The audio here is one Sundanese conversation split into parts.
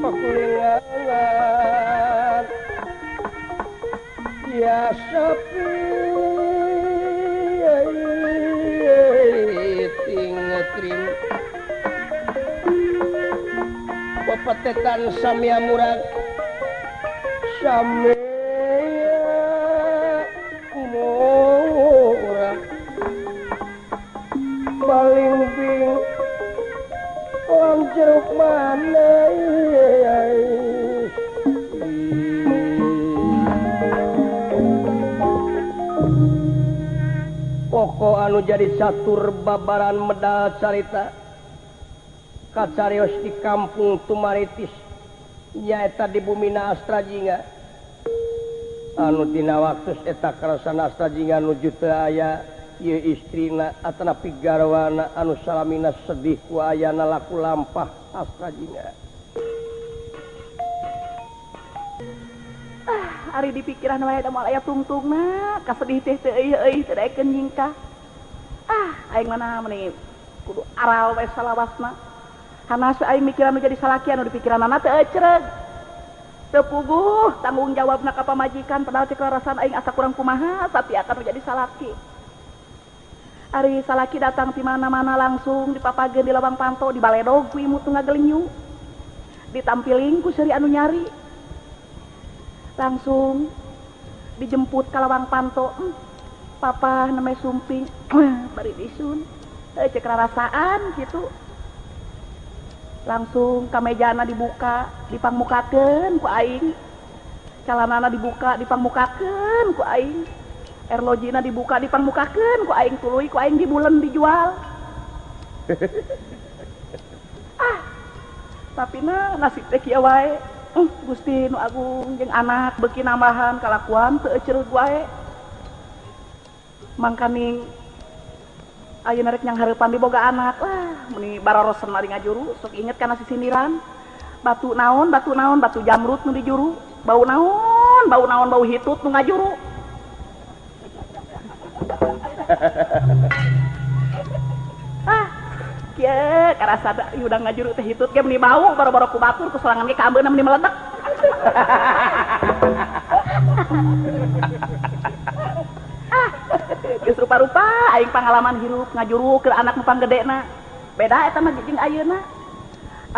Pakulingan ya sapi ting pepetetan samya murag samya murag paling bing lan jeruk mana. Pokok anu jadi catur babaran medal carita kacarios di kampung Tumaritis nyaeta di bumina Astrajinga anu dina waktu eta karasana Astrajinga nuju teu aya ieu istrina atanapi garwana anu salamina sedih ku ayana laku lampah Astrajinga. Ah, ari di pikiran wae da moal aya tungtungna kasedih teh teu euy teu daekeun nyingkah. Ah, aing mana meuni kudu aral we salawasna. Hanas aing mikiran nu jadi salaki anu di pikiranana teu ecreg. Teu puguh tanggung jawabna ka pamajikan padahal cek rarasan aing asa kurang kumaha satiakan nu jadi salaki. Ari salaki datang ti mana-mana langsung dipapageun di lawang panto dibaledog ku imut nu ngagelinyu. Ditampiling ku seuri anu nyari. Langsung dijemput ka lawang panto. Papa namanya sumping bari disun. Cek rarasaan gitu. Langsung kamejana dibuka, dipangmukakeun ku aing. Calanana dibuka, dipangmukakeun ku aing. Erlojina dibuka, dipangmukakeun ku aing, tuluy ku aing dibulen dijual. Ah, tapi na nasib teh kieu wae. Gusti nu agung jeung anak beuki nambahan kalakuan teu eceureuh wae. Mangkaning ayeuna rek nyanghareupan diboga anak lah meuni barorosen ari ngajuru sok inget kana sisindiran. Batu naon, batu naon, batu jamrut nu dijuru, bau naon, bau naon, bau hitut nu ngajuru. Ah, kieu karasa udah ngajuru teh hitut ge meuni bau boro-boro ku batur ku sorangan ge kaambeuna meuni meledak. Ah, geus rupa-rupa aing pangalaman hirup ngajuru ke anak nu panggedena. Beda eta mah jeung ayeuna.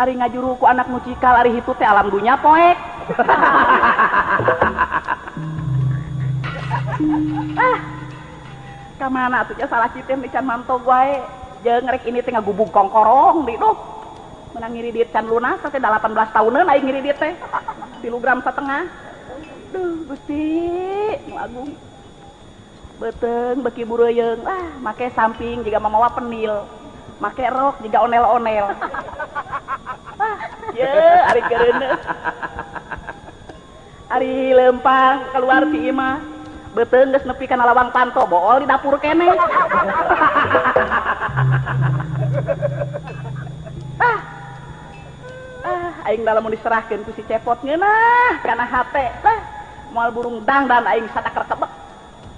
Ari ngajuru ku anak nu cikal ari hitut teh alam dunya poek. Ah, ka mana atuh nya salaki teh can mantog wae. Jeung rek ini teh ngagubug kongkorong di duh. Menang ngiridit can lunas teh 18 tahuneun aing ngiridit teh. 3,5 gram. Duh Gusti nu agung. Beuteung beuki bureuyeung ah make samping jiga mamawa penil. Make rok jiga onel-onel. Ah, ye ari keureuneuh. Ari leumpang keluar ti imah. Beuteung geus nepi kana lawang panto bool di dapur keneh. Ah. Ah, aing dalam mun diserahkeun ku si Cepot ngeunah kana hate. Lah, moal burung dangdan aing satakar kebek.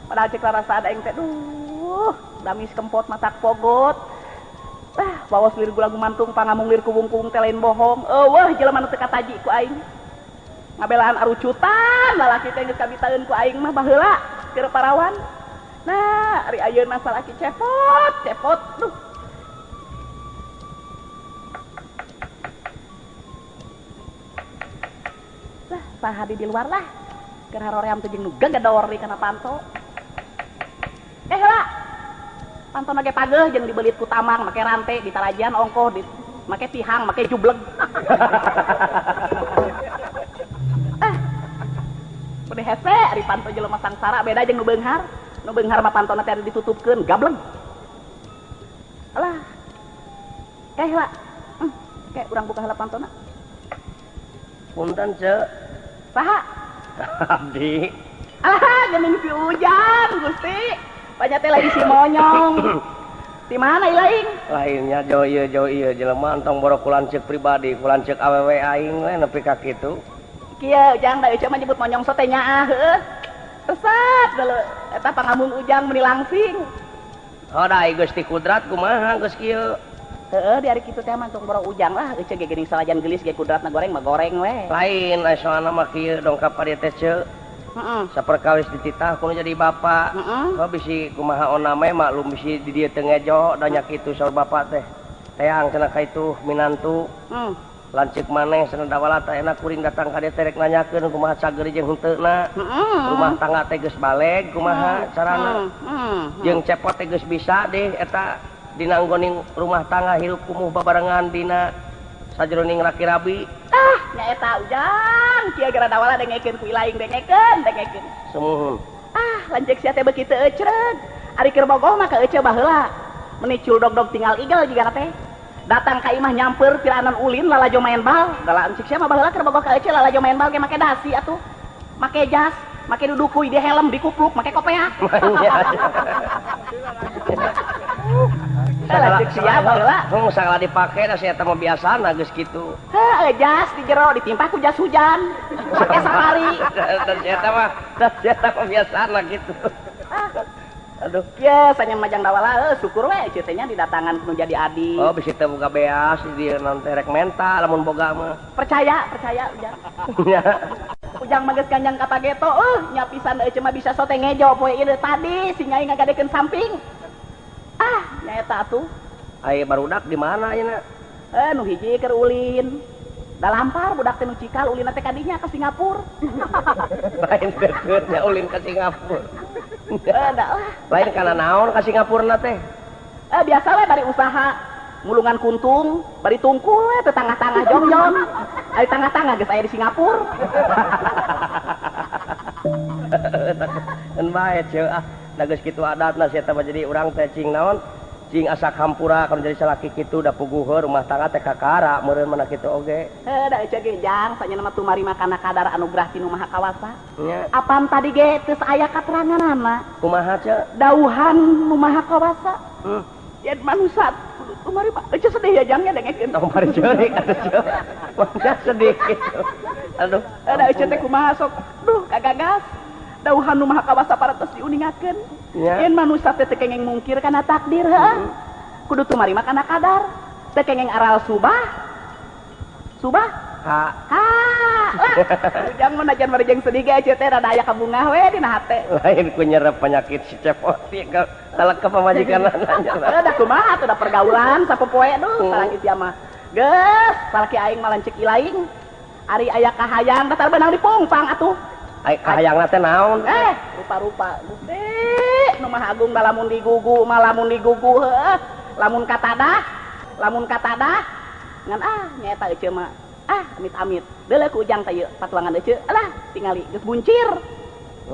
Padahal cek rarasaan aing teh duh, damis kempot matak pogot. Ah, bawas lir gula gumantung pangamung lir kubung-kubung teh lain bohong. Eueuh jelema nu teu kataji ku aing. Ngabelaan arucutan lalaki teh geus kabitaeun ku aing mah baheula keur parawan. Nah, ari ayeuna salaki Cepot, Cepot duh. Lah, saha di luar lah. Keur haroream teh jeung nu gegedor di kana panto. Eh lah. Panto ge pageuh jeung dibelit ku tamang make rante ditarajian ongkoh di make tihang make jubleg. Ah. Udah hese ari panto jelema sangsara beda jeung nu beunghar. Nu beunghar mah pantona teh ditutupkeun gableng. Alah. Eh lah. Kayak urang buka heula pantona. Punten, Ceu. Saha? Abdi. Alah, geuning si Ujang, Gusti. Banyak teh lagi si monyong. Di mana ilaing? Lainnya jauh ieu jelema entong boro ku lanceuk pribadi, ku lanceuk awewe aing we nepi ka kitu. Kieu Ujang da Ece mah nyebut monyongso teh nyaah heueuh. Resep deuleu eta pangambung Ujang meuni langsing. Oh da Gusti Kudrat kumaha geus kieu? Heeh, di hari kitu teh mah tong boro Ujang lah, Ece ge geuning salajan geulis ge kudratna goreng mah goreng we. Lain aya soalna mah kieu dongkap ka dieu teh ceu. Heeh. Saperkawis dititah kudu jadi bapak. Heeh. Oh bisi kumaha oname maklum bisi di dieu teu ngejo da nya kitu saur bapak teh. Teang cenah ka itu minantu. Heeh. Lanceuk maneh cenah dawala teh enak kuring datang ka dieu teh rek nanyakeun kumaha cager jeung henteuna. Rumah tangga teh geus baleg kumaha carana. Jeung cepot teh geus bisa deh eta dinanggoning rumah tangga hirup kumuh babarengan dina sajroning laki rabi. Ah, nyaeta Ujang, kieu gara dawala dengekeun ku ilaing dengekeun, dengekeun. Sumuhun. Ah, lanceuk sia teh beuki teu ecreug. Ari keur bogoh mah ka ece baheula. Meuni cul dog-dog tinggal igel jigana teh. Datang ka imah nyamper piranan ulin lalajo main bal. Da lanceuk sia mah baheula keur bogoh ka ece lalajo main bal ge make dasi atuh. Make jas, make dudukuy di helm dikupluk, make kopeah. Lanceuk sia baheula. Heuh, sagala dipake da sia eta mah biasana geus kitu. Heuh, jas di jero ditimpah ku jas hujan. Make safari. Da sia eta mah biasana kitu. Aduh. Ye, sanya majang dawala syukur we ece teh nya didatangan nu jadi adi. Oh, bisi teu boga beas di dieu naon teh rek menta lamun boga mah. Percaya, percaya Ujang. Ujang mah geus ganjang ka pageto, nya pisan ece mah bisa sote ngejo poe ieu tadi si nyai ngagadekeun samping. Ah, nyaeta atuh. Ai barudak di mana ayeuna? Nu hiji keur ulin. Da lampar budak teh nu cikal ulina teh kadinya ka Singapura. Lain deukeut nya ulin ka Singapura. Da lah. Lain kana naon ka Singapurna teh? Biasa we bari usaha mulungan kuntung, bari tungkul we teh tangah-tangah jongjon. Ari tangah-tangah geus aya di Singapura. Keun bae ceu ah. Da geus kitu adatna sia teh mah jadi urang teh cing naon? Cing asa hampura kalau jadi salaki kitu da puguh rumah tangga teh kakara meureun mana kitu oge. Heuh da ece ge Jang sanyana mah tumarima kana kadar anugerah ti Nu Maha Kawasa. Nya. Apan tadi ge teu aya kateranganana. Kumaha ceu? Dauhan Nu Maha Kawasa. Yen manusa kudu tumarima. Ece sedih ya Jang nya dengekeun. Tong bari ceurik atuh ceu. Mangga sedih kitu. Aduh. Da ece teh kumaha sok. Duh kagagas. Dauhan Nu Maha Kawasa parantos diuningakeun. Yen manusa teh teu kengeng mungkir kana takdir heuh. Kudu tumarima kana kadar. Teu kengeng aral subah. Subah? Ha. Ha. Lah, Ujang mah najan bari jeung sedih ge ece teh rada aya kabungah we dina hate. Lain ku nyerep penyakit si cepot ieu talek ka pamajikanna nanya. Heuh da kumaha atuh da pergaulan sapopoe duh salaki sia mah. Geus, salaki aing mah lanceuk ilaing. Ari aya kahayang datar beunang dipongpang atuh. Ai kahayangna teh naon? Rupa-rupa Gusti Nu Maha Agung da lamun digugu mah lamun digugu heuh, lamun katadah ngan ah nyaeta ece mah. Ah amit-amit. Deuleu ku Ujang teh ieu patuangan ece. Alah tingali geus buncir.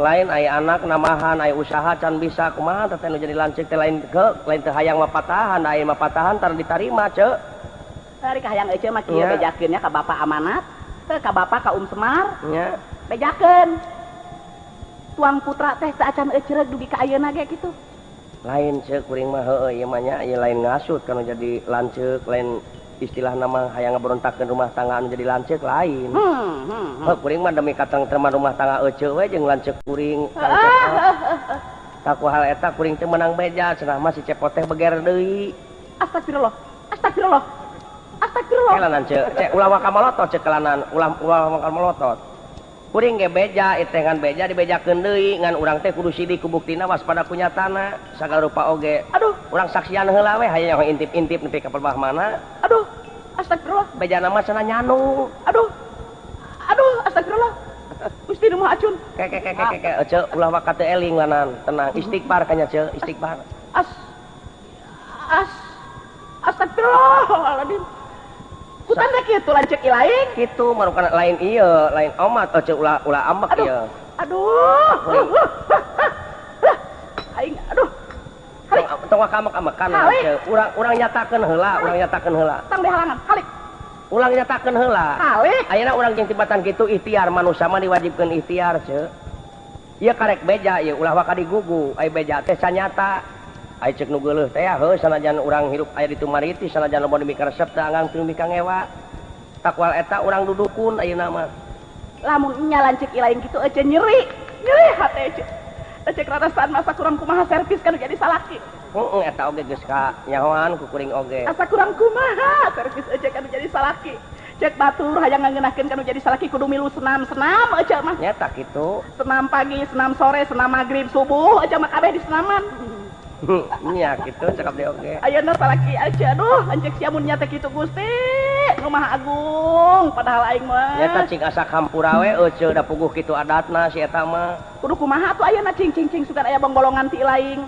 Lain aya anak namahan aya usaha can bisa kumaha teh nu jadi lanceuk teh lain ke lain teu hayang mah patahan, aya mah patahan tar ditarima ceu. Ari kahayang ece mah kieu bejakeun nya ka bapak amanat, teu ka bapak ka Um Semar. Nya. Bejakeun. Tuang putra teh teu acan ecreug dugi ka ayeuna ge kitu. Lain ceuk kuring mah heueuh ieu mah nya ieu lain ngasut kana jadi lanceuk, lain istilah nama hayang ngaberontakeun rumah tangga anu jadi lanceuk lain. Heuh kuring mah demi katengtreman rumah tangga eceu we jeung lanceuk kuring. Kaku hal eta kuring teh meunang beja cenah mah si cepot teh beger deui. Astagfirullah. Astagfirullah. Astagfirullah. Kelanan ceuk, cek ulah waka malotot ceuk kelanan, ulah waka malotot. Kuring ge beja teh ngan beja dibejakeun deui ngan urang teh kudu sidik ku buktina waspada ku nyatana sagala rupa oge. Aduh, urang saksian heula we hayang intip-intip nepi ka pelbah mana. Aduh, astagfirullah. Bejana mah cenah nyanu. Aduh. Aduh, astagfirullah. Gusti Nu Maha Acun. Ke ke ke ke ke ceu ulah waka teu eling lanan, tenang istighfar kanya ceu, istighfar. As as astagfirullahaladzim. Kutan teh kitu lanceuk ilaing. Kitu marukan lain ieu, lain omat ceu ulah ulah ambek ieu. Aduh. Aing aduh. Halik. Tong waka-amek-amekan ceu. Urang urang nyatakeun heula, urang nyatakeun heula. Tong dihalangan, halik. Ulang nyatakeun heula. Halik. Ayeuna urang jeung tibatan kitu ikhtiar manusia mah diwajibkeun ikhtiar ceu. Ieu karek beja ieu ulah waka digugu, ai beja teh sanyata. Ai cek nu geuleuh teh heuh sanajan urang hirup aya di Tumaritis sanajan loba nu mikaresep teh anggang teu mikangewa. Takwal eta urang dudukun ayeuna mah. Lamun nya lanceuk ilaing kitu ece nyeri. Nyeri hate ece. Ece rarasaan masa kurang kumaha servis kan jadi salaki. Heeh eta oge geus ka nyahoan ku kuring oge. Asa kurang kumaha servis ece kan jadi salaki. Cek batur hayang ngangeunahkeun kanu jadi salaki kudu milu senam-senam ece mah. Nya tak kitu. Senam pagi, senam sore, senam magrib, subuh ece mah kabeh di senaman. Nya kitu cakap deui oge. Ayeuna salaki ece aduh lanceuk sia mun nya teh kitu Gusti. Nu Maha Agung padahal aing mah. Nya tah cing asa hampura we ece da puguh kitu adatna si eta mah. Kudu kumaha atuh ayeuna cing cing cing sugan aya bonggolongan ti laing.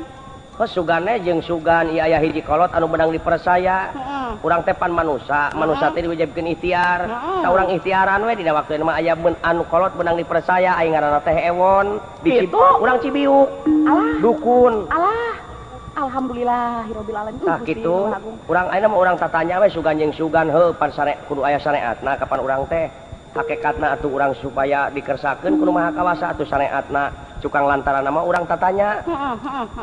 Heuh sugane jeung sugan ieu aya hiji kolot anu meunang dipercaya. Urang teh pan manusa, manusa teh diwajibkeun ikhtiar. Tah urang ikhtiaran we dina waktu mah aya anu kolot meunang dipercaya aing ngaranna teh Ewon di urang Cibiuk. Alah. Dukun. Alah. Alhamdulillahirabbil alamin. Tah kitu. Urang ayeuna mah urang tatanya we sugan jeung sugan heuh pan sare kudu aya sareatna kapan urang teh. Hakikatna atuh urang supaya dikersakeun kudu Maha Kawasa atuh sareatna. Cukang lantaran nama urang tatanya.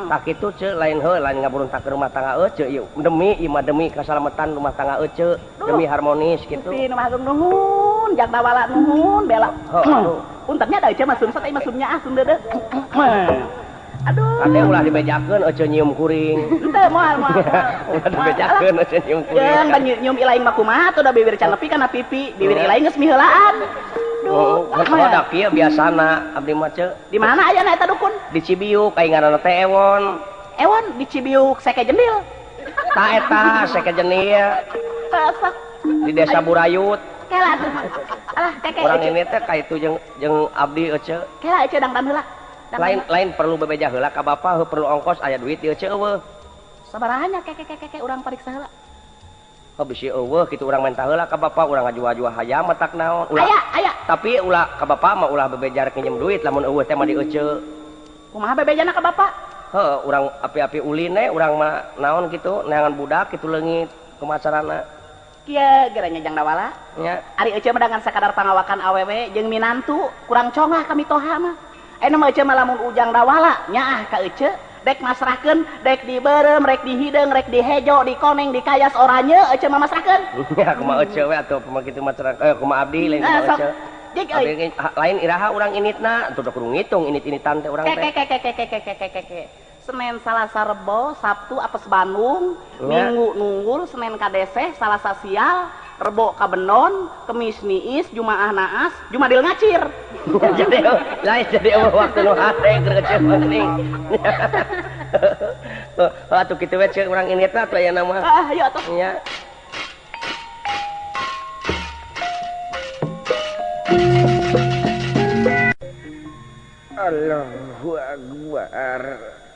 Tah kitu ce lain heuh lain ngaburuntak rumah tangga ece ieu demi ieu mah demi kasalamatan rumah tangga ece demi harmonis kitu. Gusti nu Maha Agung nuhun, jang dawala nuhun bela. Puntennya da ece mah sun teh mah sunnya ah sun deudeuh. Aduh. Kade ulah dibejakeun ece nyium kuring. Henteu moal moal. Ulah dibejakeun ece nyium kuring. Jeung ban nyium ilaing mah kumaha atuh da bibir can nepi kana pipi, bibir ilaing geus miheulaan. Oh, da kieu biasana abdi mah ce. Di mana ayana eta dukun? Di Cibiuk aing ngaranna teh Ewon. Ewon di Cibiuk seke jendil. Tah eta seke jendil. Di desa Burayut. Kela atuh. Alah keke. Urang ini teh ka itu jeung jeung abdi ece. Kela ece dangdan heula. Lain lain perlu bebeja heula ka bapa heuh perlu ongkos aya duit ieu ce eueuh. Sabaraha nya keke keke keke urang pariksa heula. Oh bisi eueuh kitu urang menta heula ka bapa urang ngajua-jua hayam matak naon. Ulah aya aya. Tapi ulah ka bapa mah ulah bebeja rek nginjem duit lamun eueuh teh mah di ece. Kumaha bebejana ka bapa? Heuh urang api-api ulin we urang mah naon kitu neangan budak kitu leungit kumaha carana. Kieu geranya jang dawala. Nya. Ari ece mah dengan sakadar pangawakan awewe jeung minantu kurang congah ka mitoha mah. Ayeuna mah ece mah lamun ujang dawala nyaah ka ece dek masrahkeun dek dibeureum rek dihideung rek dihejo dikoneng dikayas oranye ece mah masrahkeun. Nya kumaha ece we atuh kumaha kitu mah kumaha abdi lain kumaha ece. Lain iraha urang initna atuh da kudu ngitung init-initan teh urang teh. Keke. Senin Salasa Rebo Sabtu apes Bandung, Minggu nunggul, Senin kadeseh, Salasa sial, Rebo kabenon, Kemis niis, Jumaah naas, Jumadil ngacir. Jadi lain jadi eueuh waktu nu hate keur ngecil meuning. Oh atuh kitu we ceuk urang initna atuh aya nama. Heeh, ayo atuh. Nya. Allahu Akbar.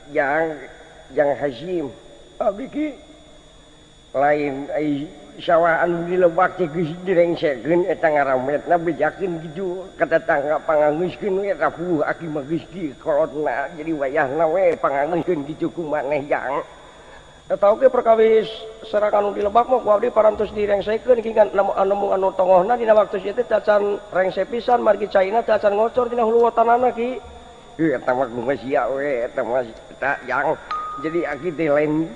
Yang Hasim abdi ki lain ai sawah anu dilebak teh geus direngsekeun eta ngarametna bejakeun kitu ka tetangga pangangeuskeun we rapuh aki mah geus ki kolotna jadi wayahna we pangangeuskeun kitu ku maneh jang. Eta oge perkawis serakan anu dilebak mah ku abdi parantos direngsekeun ki ngan anu anu tongohna dina waktu ieu teh tacan rengse pisan margi caina tacan ngocor dina hulu watanana ki. Eta mah kumaha sia we eta mah eta jang jadi aki teh lain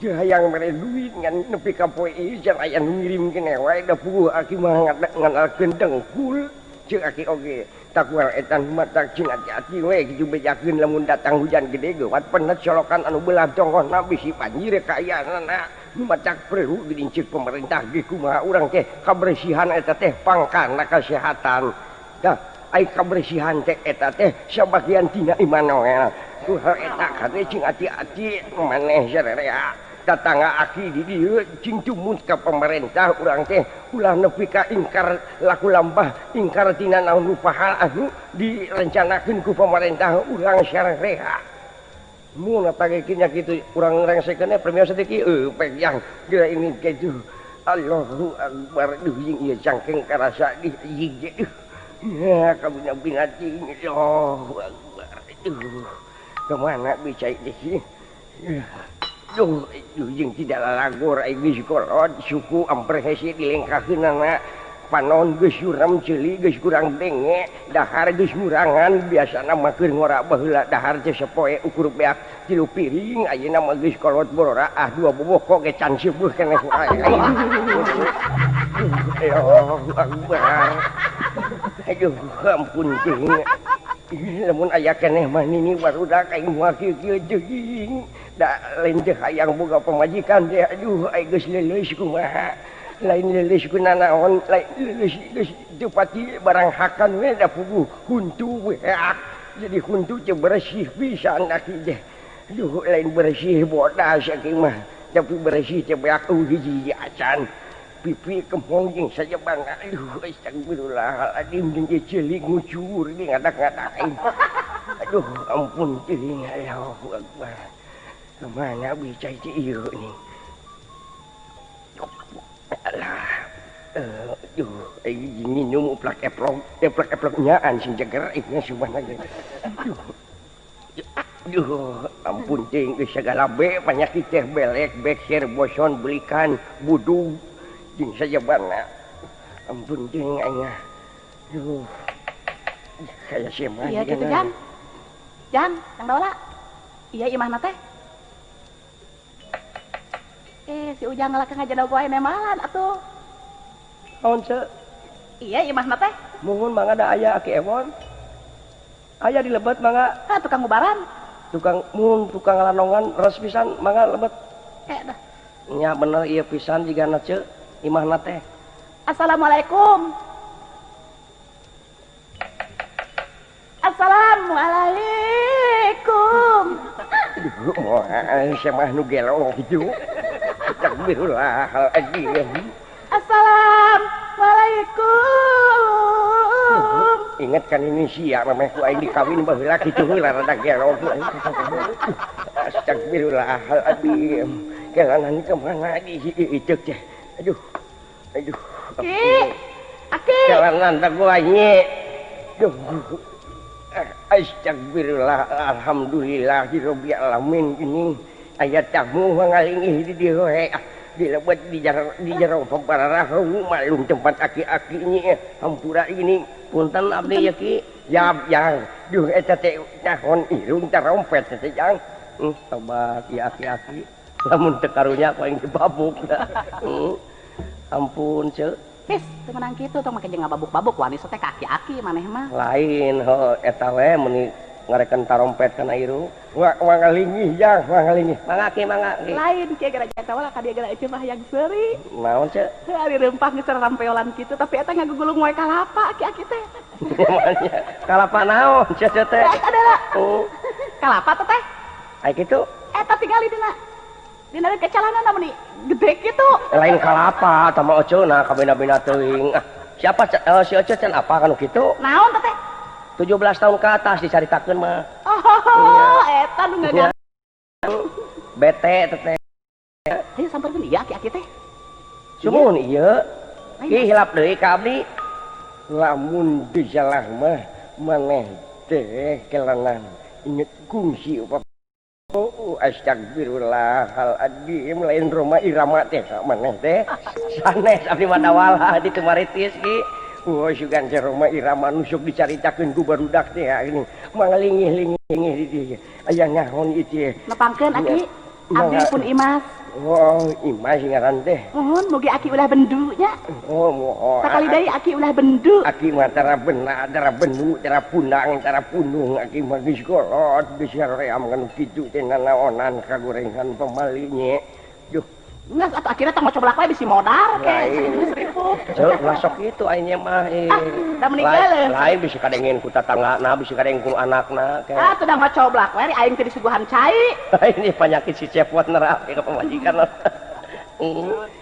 teu hayang mere duit ngan nepi ka poe ieu can aya nu ngirimkeun wae da puguh aki mah nganalkeun dengkul ceuk aki oge takual eta mata cing ati-ati we kitu bejakeun lamun datang hujan gede geuwat penet solokan anu belah tonggohna bisi banjir kaayaanana matak perlu geuning ceuk pemerintah ge kumaha urang teh kabersihan eta teh pangkana kesehatan dah. Ai kabersihan teh eta teh sabagian tina iman we. Ku eta kade cing ati-ati maneh sarerea. Tatangga aki di dieu cing tumut ka pemerintah urang teh ulah nepi ka ingkar laku lambah ingkar tina naon rupa hal anu direncanakeun ku pemerintah urang sarerea. Mun eta ge nya kitu urang rengsekeun premios teh kieu pek yang geura ini kitu. Allahu Akbar duh jeung ieu cangkeng karasa di hiji. Ya, kamu yang binatang, oh, aduh, kemana bisa itu sih? Duh, duh, yang tidak lalagor, ini sekolah, suku, amper hesi, dilengkahin anak, Panon geus suram ceuli geus kurang denge dahar geus murangan biasana mah keur ngora baheula dahar teh sapoe ukur beak 3 piring ayeuna mah geus kolot borora ah 2 boboko ge can seueuh keneh aing. Allahu Akbar. Aduh ampun teuing. Lamun aya keneh mah nini barudak aing moal kieu-kieu teuing. Da lain teh hayang boga pamajikan teh aduh aing geus leuleus kumaha. Lain leuleus ku nanaon, lain leuleus geus teu pati barang hakan we da puguh huntu we. Jadi huntu teh bersih pisan aki teh. Aduh lain bersih bodas aki mah, tapi bersih teh beak hiji acan. Pipi kemong jeung sajabang aduh astagfirullahaladzim jeung ceulik ngucur di ngadak-ngadak aing. Aduh ampun teuing Allahu Akbar. Kemana bisa ieu nih? Alah, aduh aing nginum uplak eplok, eplok-eplok nyaan sing jeger ieu subhanallah. Aduh. Aduh, ampun teuing geus sagala be panyakit teh belek, bekser, boson, belikan, budug jeung sajabana. Ampun teuing aing. Aduh. Kaya sia mah. Iya kitu Jang. Jang, Kang Dola. Iya imahna teh. Si Ujang ngalakang ngajadoh wae nemalan atuh. Naon ce? Iya imahna teh. Muhun mangga da aya Aki Ewon. Aya di lebet mangga. Hah, tukang ngubaran. Tukang mun tukang lanongan res pisan mangga lebet. Dah. Nya bener ieu pisan jigana ce imahna teh. Assalamualaikum. Assalamualaikum. Aduh, moal sia mah nu gelo kitu. Astagfirullahaladzim. Assalamualaikum. Ingat kan ini sia memeh ku aing dikawin baheula kitu heula rada gelo. Astagfirullahaladzim. Jalanan kemana di itu teh. Aduh. Aduh. Ki. Aki. Jalanan teh gua nyi. Duh. Astagfirullah, alhamdulillahirabbil alamin ini aya tamu ngalingih di dieu we. Dilebet di jero papararahu malum tempat aki-aki ini hampura ini punten abdi ya ki. Jap jang. Duh eta teh nahon irung tarompet teh jang. Tobat ya aki-aki. Lamun teu karunya ku aing dibabuk. Ampun ceu. Bis, teu menang kitu tong make jeung ngababuk-babuk wani teh ka aki-aki maneh mah. Lain heuh eta we meuni ngarekan tarompet kana irung. Wa ngalingih jang, wa ngalingih. Mangga ki, mangga ki. Lain kieu gara eta lah ka dieu gara eceu mah hayang seuri. Naon ceu? Heuh ari reumpah geus rampeolan kitu tapi eta ngagugulung wae kalapa aki-aki teh. Kalapa naon ceu teh? Eta adalah. Kalapa teh teh? Ai kitu. Eta tingali dina. Dina kecalanana meuni gede kitu. Lain kalapa tah mah oceuna kabina-bina teuing. Ah, siapa si Oce can apa kanu kitu? Naon teh teh? 17 tahun ke atas dicaritakeun mah. Oh, eta nu ngagan. Bete teh. Ayo samperkeun ieu aki-aki teh. Sumuhun ieu. Ki hilap deui ka abdi. Lamun disalah mah maneh teh kelanan inget kungsi upah. Oh, astagfirullahaladzim lain Roma Irama teh maneh teh. Sanes abdi mah dawala di Tumaritis ki. Oh, sugan teh Roma Irama nusuk dicaritakeun ku barudak teh ini. Mangalingih-lingih di dieu. Aya nyaon ieu teh. Nepangkeun aki. Abdi pun Imas. Oh, Imas ngaran teh. Muhun mugi aki ulah bendu nya. Oh, moho. Sakali deui aki ulah bendu. Aki mah tara bena, tara bendu, tara punang, tara punung aki mah geus kolot, geus saream kanu kitu teh nanaonan kagorengan pamali nye. Duh. Geus atuh akhirna tong coblak wae bisi modar ke. Seribu. Ceu ulah sok kitu aing mah. Ah, da meninggal. Lain bisi kadengin ku tatanggana, bisi kadengin ku anakna ke. Ah, tuh da coblak wae aing teh disuguhan cai. Ini penyakit si cepot nerap ke pamajikan.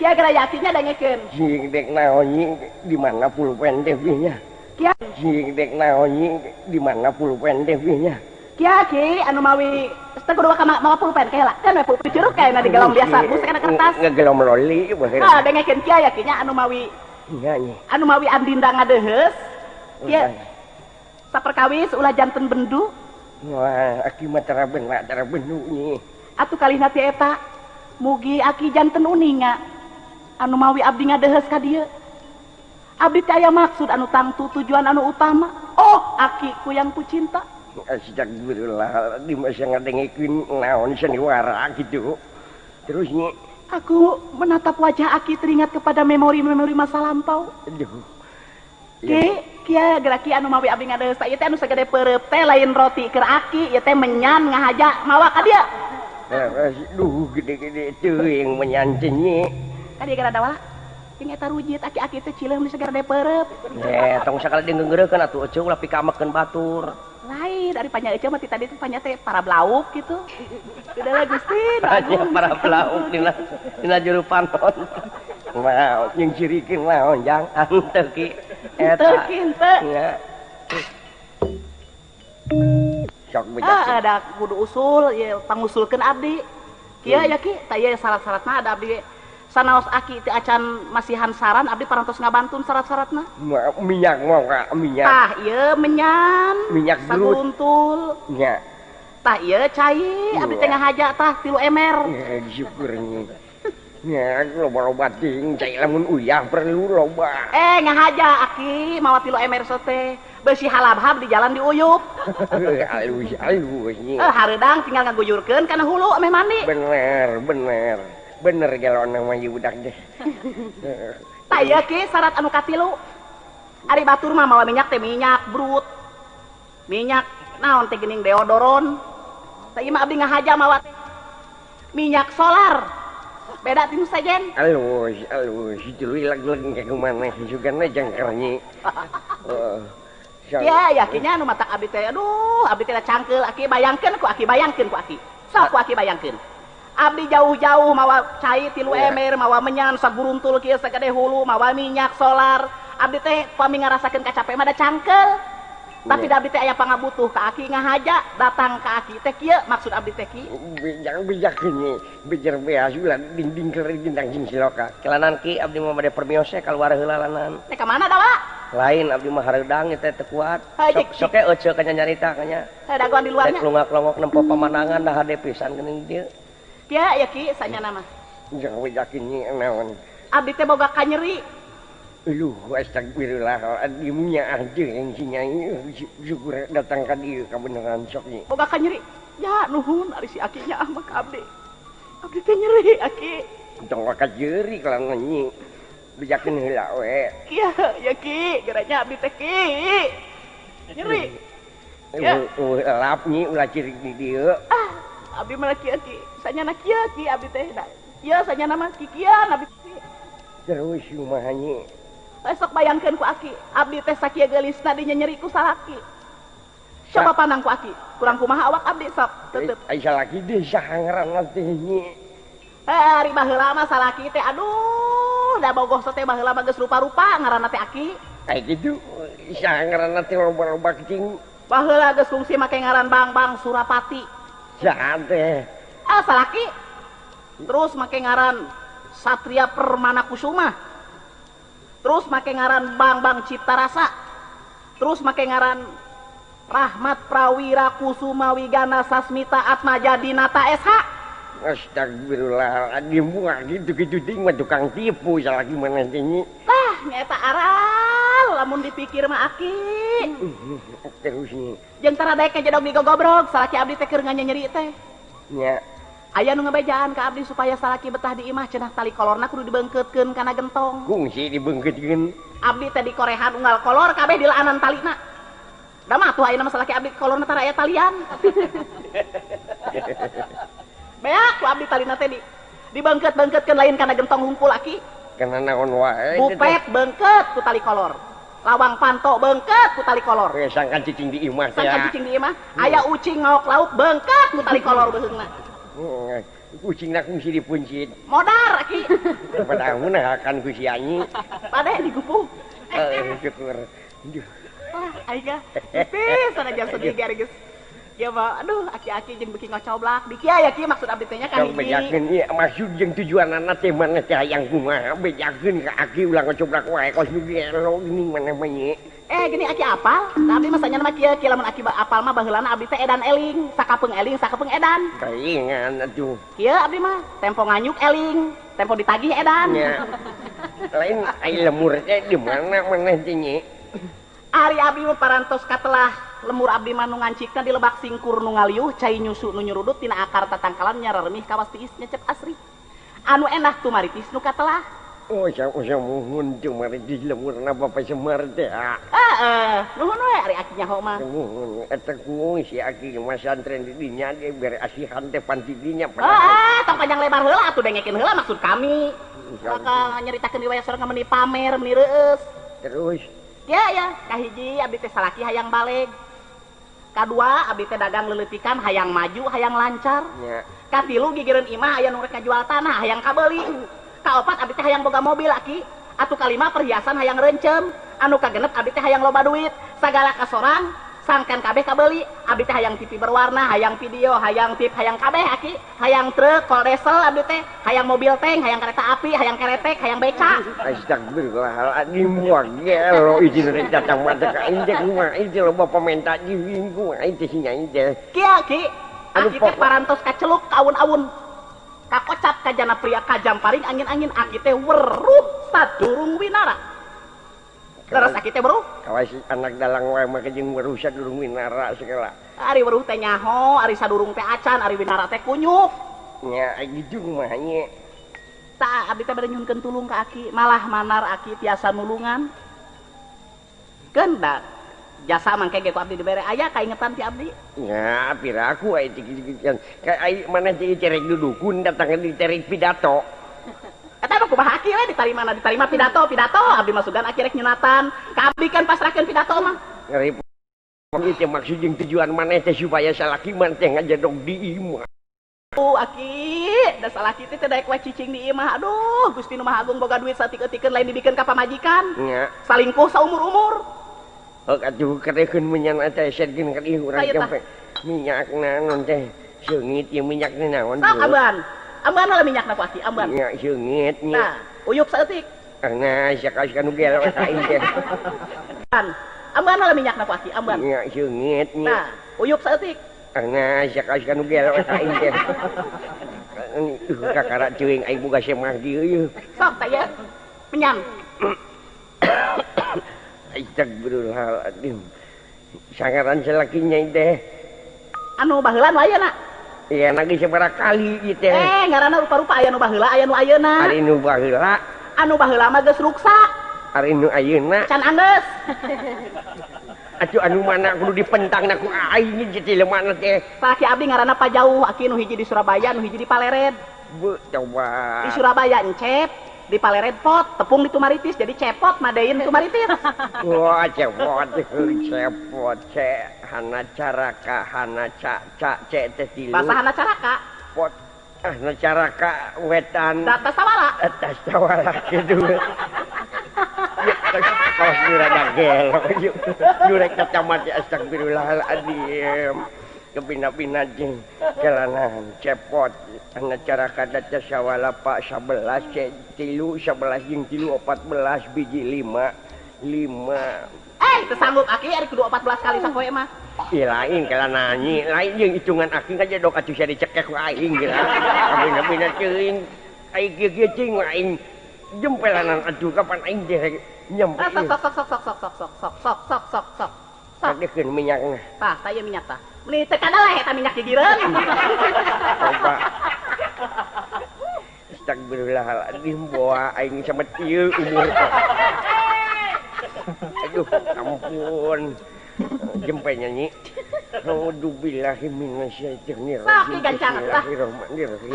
Kia gara yakinnya dengekeun. Jing dek naon nyi di mana pulpen teh nya. Kia jing dek naon nyi di mana pulpen teh nya. Kia ki anu mawi teh kudu ka mawa pulpen ke heula. Kan we pulpen curug kaena digelom biasa, bus kana kertas. Ngegelom loli bae. Ah dengekeun kia yakinnya anu mawi. Nya nyi. Anu mawi andinda ngadeheus. Kia saperkawis ulah janten bendu. Wah, aki mah tara beuna, tara bendu nyi. Atuh kalihna ti eta. Mugi aki janten uninga anu mawi abdi ngadeheus ka dieu. Abdi teh aya maksud anu tangtu tujuan anu utama. Oh, akiku yang kucinta. Astagfirullah, di masa ngadengekeun naon sandiwara gitu. Terus nyi, aku menatap wajah aki teringat kepada memori-memori masa lampau. Aduh. Ki, kieu geura ki anu mawi abdi ngadeus ieu teh anu sagede peureup teh lain roti keur aki, ieu teh menyan ngahaja mawa ka dieu. Duh, gede-gede teuing menyan teh nyi. Ka dieu gara dawala. Jeung eta rujit aki-aki teh cileum di sagede peureup. Eh, tong sakali digeunggeureukeun atuh eceu ulah pikamekeun batur. Lain dari panya eceu mah ti tadi teh panya teh para blauk gitu. Udah lah Gusti, para blauk dina juru panon. Wow, jeung cirikeun naon jang henteu ki eta. Henteu nya. Sok bejak. Ah, ada kudu usul ieu pangusulkeun abdi. Kieu ya ki, tah ieu syarat-syaratna ada abdi. Sanaos aki teu acan masihan saran abdi parantos ngabantun syarat-syaratna. Minyak mah minyak. Tah ieu menyan. Minyak saguruntul. Nya. Tah ieu cai abdi teh ngahaja tah 3 ember. Syukur nya. Nya loba-loba ting cai lamun uyah perlu loba. Eh ngahaja aki mawa 3 ember sote. Beusi halabhab di jalan diuyup. Alus alus nya. Hareudang tinggal ngaguyurkeun kana hulu ameh mandi. Bener bener. Bener galon mah ieu budak teh. Tah ieu ki syarat anu katilu. Ari batur mah mawa minyak teh minyak brut. Minyak naon teh geuning deodoron. Tah ieu mah abdi ngahaja mawa teh minyak solar. Beda ti nu sejen. Alus alus tuluy leg-leg ka kumaneh sugana jangkar nyi. Ya yakinnya anu matak abdi teh aduh abdi teh cangkeul aki bayangkeun ku aki bayangkeun ku aki. Sok ku aki bayangkeun. Abdi jauh-jauh mawa cai 3 ember, mawa menyan saguruntul kieu sagede hulu, mawa minyak solar. Abdi teh pami ngarasakeun kacape mah da cangkeul. Tapi da abdi teh aya pangabutuh ka aki ngahaja, datang ka aki teh kieu maksud abdi teh ki. Bijak-bijakeun nyi, bejer beas ulah dinding keur dindang jeung siloka. Kelanan ki abdi mah bade permios kaluar heula lanan. Teh ka mana dawa? Lain abdi mah hareudang teh teu kuat. Sok sok eceu ka nyarita kanya. Teh dagoan di luarnya. Rek longak-longok nempo pamandangan da hade pisan geuning dieu. Ya, ya ki, sanyana mah. Jangan bejakin nyi naon. Abdi teh boga kanyeri. Aduh, astagfirullahaladzim nya anjeun si nyai syukur datang ka dieu kabeneran sok nyi. Boga kanyeri. Ya, nuhun ari si aki nya mah ka abdi. Abdi teh nyeri aki. Tong ka jeuri kalangan nyi. Bejakeun heula we. Kieu, ya ki, geranya abdi teh ki. Nyeri. Ya. Lap nyi ulah cirik di dieu. Ah, abdi mah kieu ki. Sanyana kieu ki abdi teh da. Ieu sanyana mah kikian abdi. Terus kumaha nyi? Esok bayangkeun ku aki, abdi teh sakieu geulisna dinyenyeri ku salaki. Coba pandang ku aki, kurang kumaha awak abdi sok tetep. Ai salaki deui saha ngaranna teh nyi? Ari baheula mah salaki teh aduh, da bogoh teh baheula mah geus rupa-rupa ngaranna teh aki. Ai kitu saha ngaranna teh loba-loba cing. Baheula geus kungsi make ngaran Bang-Bang Surapati. Saha teh? Ah salaki. Terus make ngaran Satria Permana Kusuma. Terus make ngaran Bang-Bang Cipta Rasa. Terus make ngaran Rahmat Prawira Kusuma Wigana Sasmita Atmaja Dinata SH. Astagfirullahaladzim, gitu-gitu ding mah tukang tipu salah gimana nyi. Tah nyaeta aral lamun dipikir mah aki. Terus nyi. Jeung tara daek kajedog digogobrog salaki abdi teh keur nganyeri teh. Nya. Aya nu ngebejaan ka abdi supaya salaki betah di imah cenah tali kolorna kudu dibeungkeutkeun kana gentong. Kungsi dibeungkeutkeun. Abdi teh dikorehan unggal kolor kabeh dilaanan talina. Da mah atuh ayeuna mah salaki abdi kolorna tara aya talian. Beak ku abdi talina teh dibeungkeut-beungkeutkeun lain kana gentong hungkul aki. Kana naon wae. Bupet beungkeut ku tali kolor. Lawang panto beungkeut ku tali kolor. Sangkan cicing di imah teh. Sangkan cicing di imah. Aya ucing ngaok lauk beungkeut ku tali kolor beuheungna. Kucing nak mesti dipuncit. Modar aki. Padamun akan ku si anyi. Pade digupung. Syukur. Aduh. Wah, aing ah. Pis sanajan sedih ge geus. Ya mah, aduh aki-aki jeung beuki ngocoblak. Di kieu ya ki maksud abdi teh nya ka hiji. Bejakeun ieu maksud jeung tujuanana teh mana teh hayang kumaha bejakeun ka aki ulah ngocoblak wae kos nu gelo geuning maneh mah nyi. Gini aki apal? Nah, abdi mah sanyana mah kieu, kieu lamun aki apal mah baheulana abdi teh edan eling, sakapeung eling, sakapeung edan. Palingan atuh. Kieu abdi mah tempo nganyuk eling, tempo ditagih edan. Nya. Lain ai lemur teh di mana maneh teh Nyi? Ari abdi mah parantos katelah lemur abdi mah nu ngancikna di lebak singkur nu ngaliuh cai nyusu nu nyurudut tina akar tatangkalan nyararemih kawas tiis nyecep asri. Anu enak tumaritis nu katelah. Oh, usah muhun tumaritis lemurna Bapak Semar teh. Heeh, nuhun we ari aki nyaho mah. Nuhun eta ku si aki mah santren di dinya ge bere asihan teh panti dinya. Heeh, tong panjang lebar heula atuh dengekeun heula maksud kami. Maka nyaritakeun riwayat sorang meni pamer meni reueus. Terus ya ya, kahiji abdi teh salaki hayang baleg. Kadua abdi teh dagang leuleutikan hayang maju, hayang lancar. Nya. Katilu gigireun imah aya nu rek ngajual tanah hayang kabeuli. Kaopat abdi teh hayang boga mobil aki. Atuh kalima perhiasan hayang reuncem. Anu kagenep abdi teh hayang loba duit. Sagala kasorang sangkan kabeh kabeuli. Abdi teh hayang TV berwarna, hayang video, hayang tip, hayang kabeh aki. Hayang truk, koldesel abdi teh, hayang mobil tank, hayang kereta api, hayang keretek, hayang beca. Astagfirullahaladzim, wah gelo izin rek datang mah teh ka aing teh kumaha ieu teh loba pamenta jeung kumaha ieu teh si nyai teh. Kieu ki, aki teh parantos kaceluk ka awun-awun. Kakocap kajana pria kajamparing angin-angin aki teh weruh sadurung winara. Leres aki teh weruh? Kawas anak dalang wae mah jeung weruh sadurung winara segala. Ari weruh teh nyaho, ari sadurung teh acan, ari winara teh kunyuk. Nya gitu kumaha nya. Tah abdi teh bade nyuhunkeun tulung ka aki, malah manar aki tiasa nulungan. Keun da jasa mangke ge ku abdi dibere aya kaingetan ti abdi. Nya piraku ai teh ka ai maneh teh cerek dudukun datang diterek pidato. Eta mah kumaha aki we ditarimana ditarima pidato pidato abdi masugan aki rek nyunatan. Ka abdi kan pasrahkeun pidato mah. Ngeri ieu maksud jeung tujuan maneh teh supaya salaki maneh teh ngajedog di imah. Oh aki, da salaki teh teu daek wae cicing di imah. Aduh, Gusti Nu Maha Agung boga duit saeutik-eutikeun lain dibikeun ka pamajikan. Nya. Salingkuh saumur-umur. Oh, atuh kadekeun minyak teh sedkeun ka dieu urang jampe. Minyak naon teh? Seungit ieu minyak naon? Sok ambean. Ambean heula minyakna ku aki, ambean. Nya seungit nya. Nah, uyup saeutik. Nah, sia ka nu gelo ka aing teh. Ambean heula minyakna ku aki, ambean. Nya seungit nya. Nah, uyup saeutik. Nah, sia ka nu gelo ka aing teh. Kakara ceuing aing boga semah dieu ieu. Sok tah ieu. Menyan. Astagfirullahaladzim. Sangaran selakinya teh. Anu baheula nu ayeuna? Iya, lagi sabaraha kali ieu teh. Ngaranna rupa-rupa aya nu baheula, aya nu ayeuna. Ari nu baheula. Anu baheula mah geus ruksa. Ari nu ayeuna can anggeus. Atuh anu mana kudu dipentangna ku aing ieu teh lemana teh. Salaki abdi ngaranna Pajauh, aki nu hiji di Surabaya, nu hiji di Palered. Beuh, coba. Di Surabaya encep, di Palered pot, tepung di Tumaritis, jadi cepot madein Tumaritis. Wah, cepot, cepot, ce, hana caraka, hana ca, ca, ce, teh tilu. Bahasa hana caraka. Pot, hana caraka, wetan. Data sawala. Data sawala, gitu. Ya, kawas nurada gelo, yuk. Nurek kacamata, astagfirullahaladzim. Kepina-pina jeung jalanan cepot hana caraka data sawala pak 11 ce tilu 11 jeung tilu 14 biji 5 5. Teu sanggup aki ari kudu 14 kali sapoe mah. Ih lain kala nanyi, lain jeung hitungan aki ngajedog atuh sia dicekek ku aing geura. Kabina-bina teuing aing kieu-kieu cing aing jempelanan atuh kapan aing teh nyampe. Sok sok sok sok sok sok sok sok sok sok sok sok. Kadekeun minyakna. Tah, tah ieu minyak tah. Meni teu kadaleh eta minyak gigireun. Coba. Astagfirullahaladzim, boa aing samet ieu umur. Aduh, ampun. Jempe nyanyi. A'udzubillahi minasyaitonir rajim. Sok gancang tah.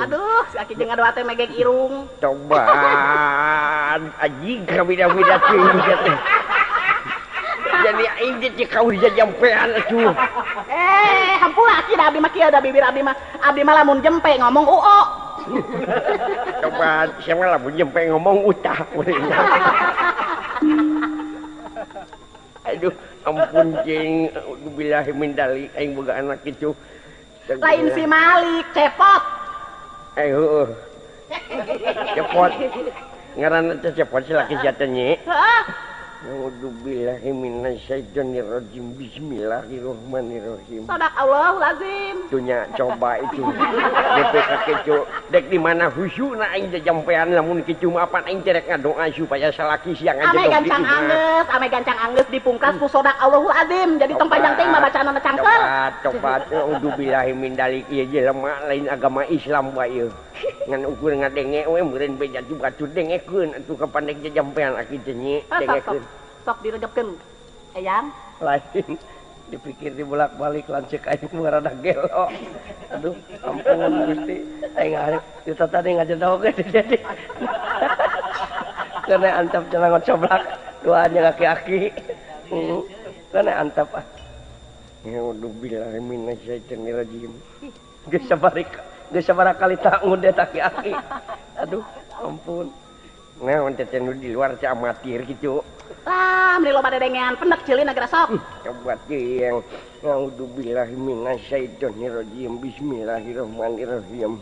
Aduh, si aki jeung ngadoa teh megek irung. Coba. Anjing kabida-bida teuing teh. Jadi aing teh kau dijampean atuh. Hampura aki da abdi mah kieu da bibir abdi mah. Abdi mah lamun jempe ngomong uo. Coba siapa lamun jempe ngomong utah. Aduh, ampun jeung billahi min dalik aing boga anak kitu. Lain si Malik, cepot. Heueuh. Cepot. Ngaranna teh cepot si laki sia teh nyi. Heeh. A'udzubillahi minasyaitonirrajim. Bismillahirrahmanirrahim. Sadaqallahul azim. Tunya coba itu. DPK kecu dek di mana khusyukna aing jajampean lamun kitu mah apan aing teh rek ngadoa supaya salaki siang aja. Ame gancang anggeus, ame gancang anggeus dipungkas ku sadaqallahul azim. Jadi tong panjang teuing mah bacaanna cangkel. Coba a'udzubillahi min dalik ieu jelema lain agama Islam wae ieu. Ngan ukur ngadenge we meureun beja batur dengekeun atuh kapandek jajampean aki teh nyi dengekeun. Sok diregepkeun eyang lain dipikir dibolak-balik lanceuk aing mah rada gelo. Aduh ampun Gusti aing arek eta tadi ngajedog ge jadi. Kana antap cenah ngocoblak doanya aki-aki. Kana antap ah. A'udzubillahi minasyaitonirrajim. Geus sabarik geus sabaraha kali tak ngundet aki-aki. Aduh ampun. Naon teh nu di luar teh amatir kitu. Lah, meni loba dedengean pendek ceulina geura sok. Coba teuing. A'udzubillahi minasyaitonirrajim. Bismillahirrahmanirrahim.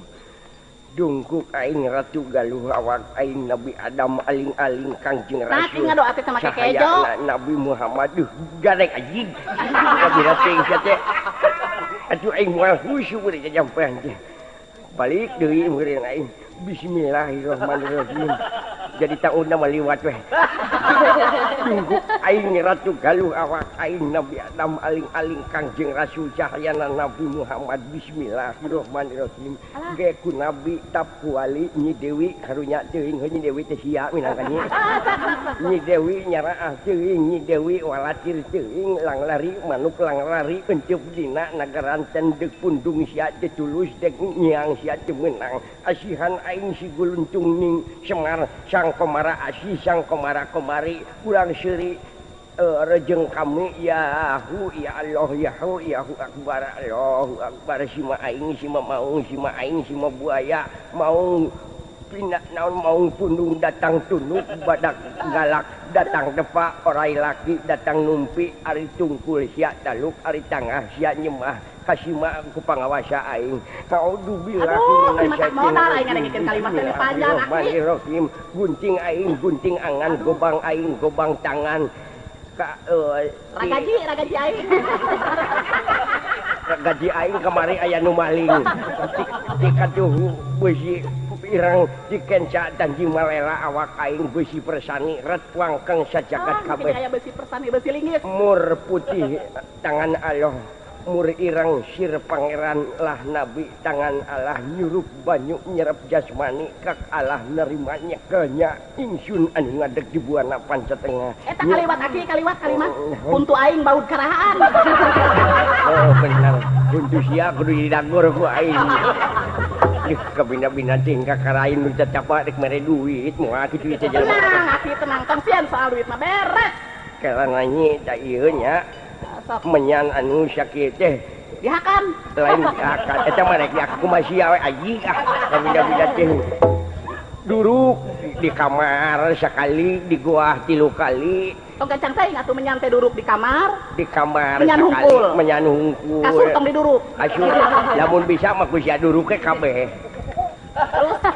Dungkuk aing Ratu Galuh awak aing Nabi Adam aling-aling Kangjeng Rasul. Nah, ngadoa teh sama kekejo. Nabi Muhammad duh garek anjing. Kabira teuing sia teh. Atuh aing moal khusyuk we jajampean teh. Balik deui meureun aing. Bismillahirrahmanirrahim. Jadi taunna mah liwat weh. Dungkuk aing Ratu Galuh awak aing Nabi Adam aling-aling Kangjeng Rasul cahayana Nabi Muhammad. Bismillahirrahmanirrahim. Ge ku Nabi tap ku wali Nyi Dewi karunya teuing Nyi Dewi teh sia minangka nyi. Nyi Dewi nyaraah teuing Nyi Dewi walatir teuing lang lari manuk lang lari enceup dina nagaranten deuk pundung sia teu tulus dek nyiang sia teu meunang. Asihan aing si guluntung ning Semar sang komara asih sang komara komari urang seuri rejeng kami yahu ya Allah yahu yahu akbar Allahu akbar sima aing sima maung sima aing sima buaya maung pina naon maung pundung datang tunuk badak galak datang depa orai laki datang numpi ari tungkul sia taluk ari tangah sia nyemah kasima ku pangawasa aing. A'udzubillahi minasyaitonirrahim. Gunting aing gunting angan gobang aing gobang tangan ka ragaji ragaji aing. Ragaji aing kamari aya nu maling. Dikatuh beusi pirang dikenca danji malela awak aing beusi persani ret wangkeng sajagat kabeh. Aya beusi persani beusi linggis. Mur putih tangan Allah. Mur irang sir pangeran lah nabi tangan Allah nyurup banyu nyerap jasmani kak Allah nerimanya kenya ingsun anu ngadeg di buana pancatengah. Eta kaliwat aki kaliwat kalimat kuntu aing baud karahaan. Oh bener kuntu sia kudu didagor ku aing. Ih kabina-bina ting kakarain nu cacapak rek mere duit moal kitu teh jelema. Tenang aki tenang tong sieun soal duit mah beres. Kala nanya da ieu nya. Menyan anu sakit teh dihakan lain dihakan eta mah rek dihakan kumaha sia we anjing ah kabina-bina teh duruk di kamar sakali di goah 3 kali tong gancang teuing atuh menyan teh duruk di kamar menyan sakali menyan hungkul kasur tong diduruk kasur lamun bisa mah ku sia duruk ke kabeh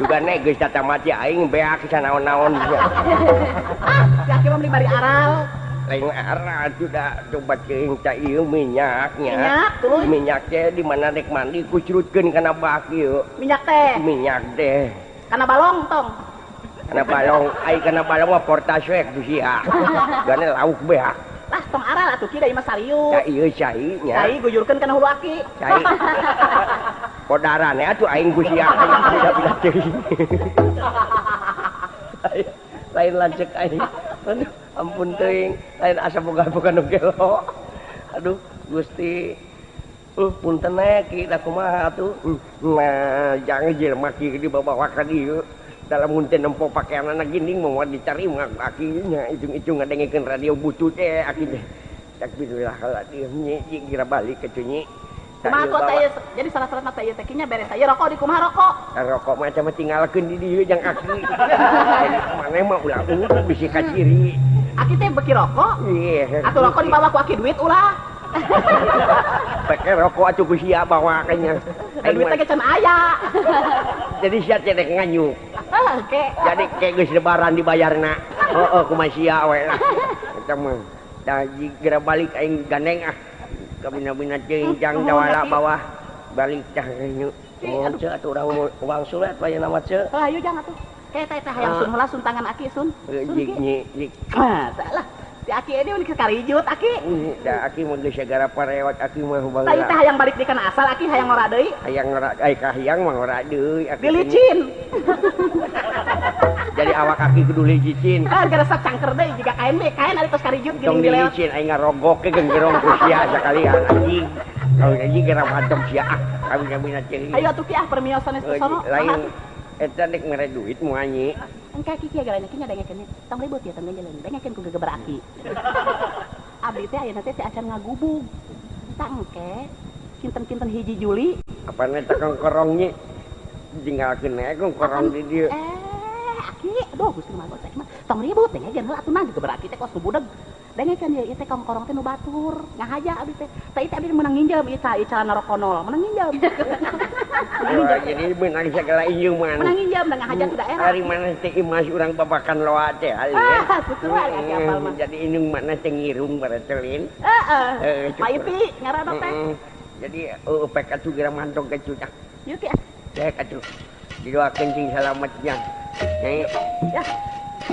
juga nek geus tatamati aing beak sanaon-naon ah si aki mah meuli bari aral lain arah sudah coba ceuing ta ieu minyaknya. Minyak teh di mana rek mandi kucrutkeun kana bak ieu. Minyak teh. Minyak teh. Kana balong tong. Kana balong, ai kana balong mah portas we ku sia. Gane lauk beak. Lah tong aral atuh ki da ieu mah sarius. Da ieu cai nya. Cai guyurkeun kana hulu aki. Cai. Kodarane atuh aing ku sia bida-bida teuing. Lain lanceuk aing. Aduh, ampun teuing, lain asa boga-boga nu gelo. Aduh, Gusti. Punten we ki da kumaha atuh. Nah, jangan jelema ki dibawa ka dieu. Dalam mun teh nempo pakeanana ginding moal diterima aki nya ijung-ijung ngadengekeun radio butut teh aki teh. Takbirullah nyi kira balik ke nyi. Kumaha tuh teh jadi salah-salah teh ieu teh nya beres aya rokok di kumaha rokok. Rokok mah mah tinggalkeun di dieu jang aki. Maneh mah ulah bisi kaciri. Aki teh beki rokok? Iya. Atuh rokok dibawa ku aki duit ulah. Pakai rokok atuh ku sia bawa kayaknya. Duit teh can aya. Jadi sia teh rek nganyuk. Oke. Jadi kayak geus lebaran dibayarna. Heeh kumaha sia we lah. eta mah. Tah geura balik aing gandeng ah. Kabina-bina teuing jang jawala bawah balik tah nya. Mohon ceu atuh urang wangsul atuh aya nama ceu. Heuh ayo jang atuh. Ke eta eta hayang sun heula sun tangan aki sun. Sun ki. Jik. Ah, salah. Si aki ini mun karijut aki. Da aki mah geus sagara parewat aki mah baheula. Tah teh hayang balik di kana asal aki hayang ngora deui. Hayang ngora ai ka hayang mah ngora deui aki. Dilicin. Jadi awak aki kudu licin. Ah gara cangker deui jiga kain we kain ari tos karijut geuning dilewat. Tong dilicin aing ngarogok ke genggerong ku sia sakalian anjing. Kawin anjing gara matok sia ah kawin-kawin ceuing. Ayo atuh ki ah permiosan geus sono. Lain eta dek mere duit moal nyi. Engke aki kieu gara nya dengekeun tong ribut ya tong jalan dengekeun ku gegeber aki. Abdi teh ayeuna teh acan ngagubug. Tah engke kinten-kinten 1 Juli. Apana teh kongkorong nyi? Tinggalkeun we kongkorong di dieu. Aki, aduh Gusti mah bos mah tong ribut dengekeun heula atuh nah gegeber aki teh kos nu budeg. Dengekeun ieu teh kongkorong teh nu batur. Ngahaja abdi teh. Tah ieu teh abdi meunang nginjem ieu tah ieu calana rokonol, meunang nginjem. Jadi meunang sagala injuman. Meunang nginjem da ngahaja ke daerah. Ari mana teh imas urang babakan loa teh alin. Ah, kitu ari aki apal mah. Jadi indung mana teh ngirung baretelin. Heeh. Pak Ipi ngaranna teh. Jadi pek atuh geura mantong ke cut ah. Yuk ki ah. Cek atuh. Didoakeun cing salametnya. Nyai. Ya.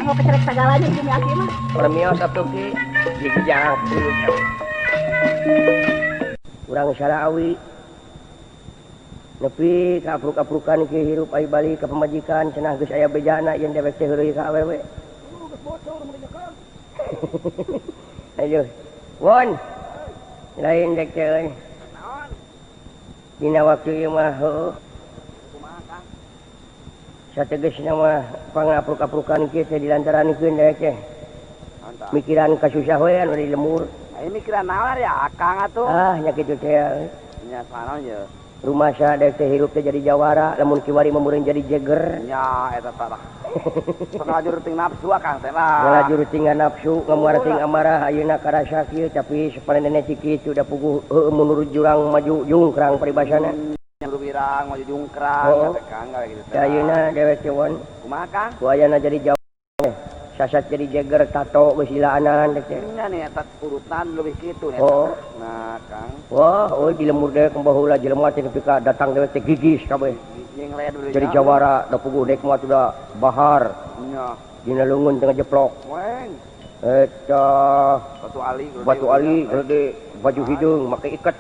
Mau kecerek sagalanya jeung aki mah. Permios atuh ki. Dijawab dulu. Urang Sarawi nepi ka apruk-aprukan ki hirup ai balik ka pamajikan cenah geus aya bejana yen dewek teh heureuy ka awewe. Geus bocor mun dijekan. Ayo. Won. Lain dek teh euy. Naon? Dina waktu ieu mah heueuh. Kumaha Kang? Sategesna mah pangapruk-aprukan kieu teh dilantarankeun dewek teh. Mikiran kasusah we anu di lemur. Aya mikiran naon ya Akang atuh? Ah nya kitu teh. Nya sanaon ye. Rumah sa dewek teh hirup teh jadi jawara, lamun kiwari mah meureun jadi jeger. Nya eta tah. Ngalajur ting nafsu Akang teh lah. Ngalajur ting nafsu, ngamuar ting amarah ayeuna karasa kieu tapi sapanene teh kitu da puguh heueuh mundur jurang maju jungkrang paribasana. Wirang maju jungkrang teh Kang gawe kitu teh. Ayeuna dewek teh won. Kumaha Kang? Ku ayana jadi jawara. Sasat jadi jeger tato geus ilaanan teh. Nya nih eta urutan leuwih kitu nya. Oh. Nah, Kang. Wah, euy di lemur deui baheula jelema teh nepi ka datang dewek teh gigis kabeh. Jadi jawara da puguh dek mah da bahar. Nya. Dina leungeun teh ngajeplok. Weng. Eta batu ali, batu ali gede, baju hideung make iket.